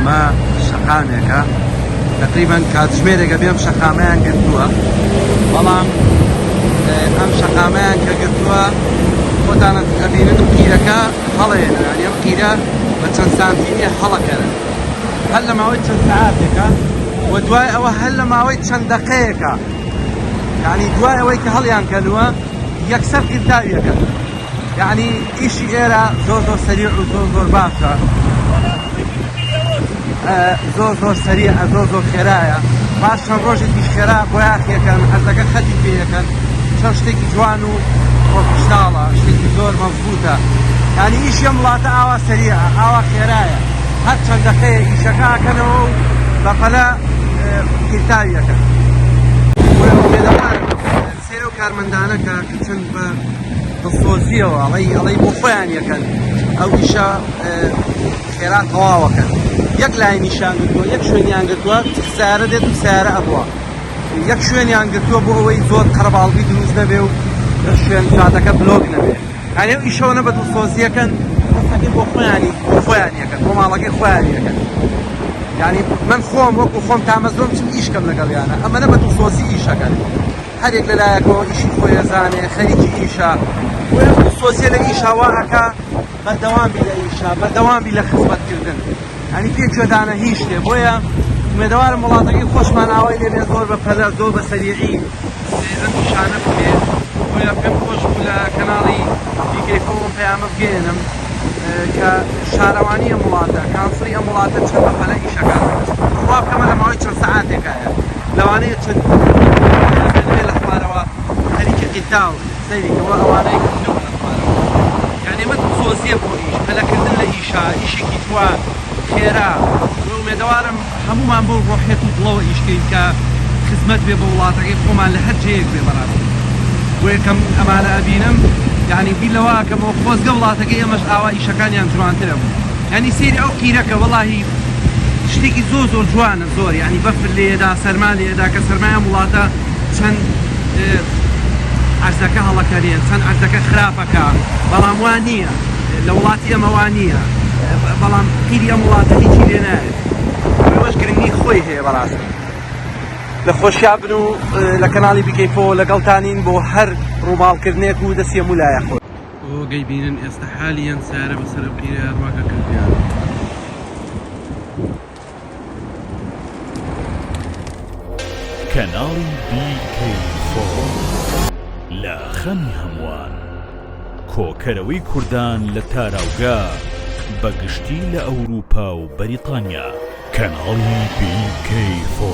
ئەمە شەقامێکە تقریبا کاتژمێرێکە بێم شەقامیان گرتووە بەڵام ئەم شەقامیان کە گرتووە خۆتان ئەبینن قیرەکە هەڵێنە یانی ئەم قیرە بە چەند سانتیمێ هەڵەکەرە هەر لە ماوەی چەند سەعاتێکە و دوای ئەوە هەر لە ماوەی چەند دەقەیەکە یعنی دوای ئەوەی کە هەڵیان کەنووە یەکسەر قیرتاویەکەن یعنی ئیشی ئێرە زۆر زۆر سەریع و زۆر زۆر باشە زۆر زۆر سەریعە زۆر زۆر خێرایە پاش چەند ڕۆژێکیش خێرا بۆیاخیەکەن عەرزەکە خەتی پێیەکەن چەند شتێکی جوان و professional ە شتێکی زۆر مەزبوتە یعنی ئیشی ئەم وڵاتە ئاوا سەریعە ئاوا خێرایە هەر چەند دەقەیە ئیشەکە ئەکەنەوە و بەپەلە قیرتاویەکەن سەیرە و کارمەندانە کە چەند بە دڵسۆزیەوە ئەڵێی ئەڵێی بۆ خۆیان یەکەن ئەو ئیشە خێرا تەواوەکەن یەک لای نیشان گرتووە یەک شوێنیان گرتووە سیارە دێت و سیارە ئەڕوا یەک شوێنیان گرتووە بۆ ئەوەی زۆر قەرەباڵغی دروست نەبێ و شوێن جادەکە بلۆک نەبێ یعنی ئەو ئیشەوە بە دڵسۆزیەکەن هەستەکەی بۆ خۆیانی بۆ خۆیان یەکەن بۆ ماڵەکەی خۆیان یەکەن یعنی من خۆم وەکو خۆم تامەزرۆم چم ئیشکەم لەگەڵیانە ئەمەنە بە دڵسۆزی ئیشەکەن هەرێک لەلایەکەوە ئیشی خۆی ئەزانێ خەریکی ئیشە بۆیە دڵسۆزیە لە ئیشا وا ئەکا بەردەوام بی لە ئیشا بەردەوام بی لە خزمەتکردن یعنی پێ گوێدانە هیچ شتێ بۆیە ئومێدەوارم وڵاتەکەی خۆشمان ئاوای لێ بێ زۆر بە پەلە زۆر بە سەریعی ئەم ئیشانە بکرێ بۆیە پێم خۆش بوو لە کەناڵی BK ئەم پەیامە بگەیەنم کە شارەوانی ئەم وڵاتە council ی ئەم وڵاتە چەند بە پەلە ئیشەکان بڕوا بکەمە لە ماوەی چەند سەعاتێکایە لەوانەیە چەند لە خوارەوە خەریکی قیتاو سەیری کەوە ئەوانەی کردنەوە لە خوارەوە یعنی ئەمە دڵسۆزیە بۆ ئیش پەلەکردن لە ئیشا ئیشێکی جوان خێرا و ئومێدەوارم هەموومان بەو ڕۆحیەت و دڵەوە ئیش کەین کە خزمەت بێ بە وڵاتەکەی خۆمان لە هەر جێیەک بێ بەڕاستی بۆ یەکەم ئەمانە ئەبینم یعنی بیر لەوە ئەکەمەوە خۆزگە وڵاتەکەی ئێمەش ئاوا ئیشەکانیان جوانترە بوو یعنی سەیری ئەو قیرەکە وەڵاهی شتێکی زۆر زۆر جوانە زۆر یعنی بەفر لێدا سەرما لێدا کە سەرمای ئەم وڵاتە چەند عەرزەکە هەڵەکەنێ چەند عەرزەکە خراپەکە بەڵام وا نییە لە وڵاتی ئێمە وا نییە بەڵام قیری ئەم وڵاتە هیچی لێ نایەت ئەوەش گرنگی خۆی هەیە بەڕاستی لە خۆشیا بن و لە کەناڵی BK4 لەگەڵتانین بۆ هەر ڕووماڵکردنێک و دەستی هەموو لایە خۆش. بۆ گەی بینن ئێستا حالیەن سیارە بەسەر ئەم قیرەیا ڕواکە کردیان. کەناڵی BK4 لە خەمی هەمووان. کۆکەرەوەی کوردان لە تاراوگە بە گشتی لە ئەوروپا و بەریتانیا. کەناڵی BK4.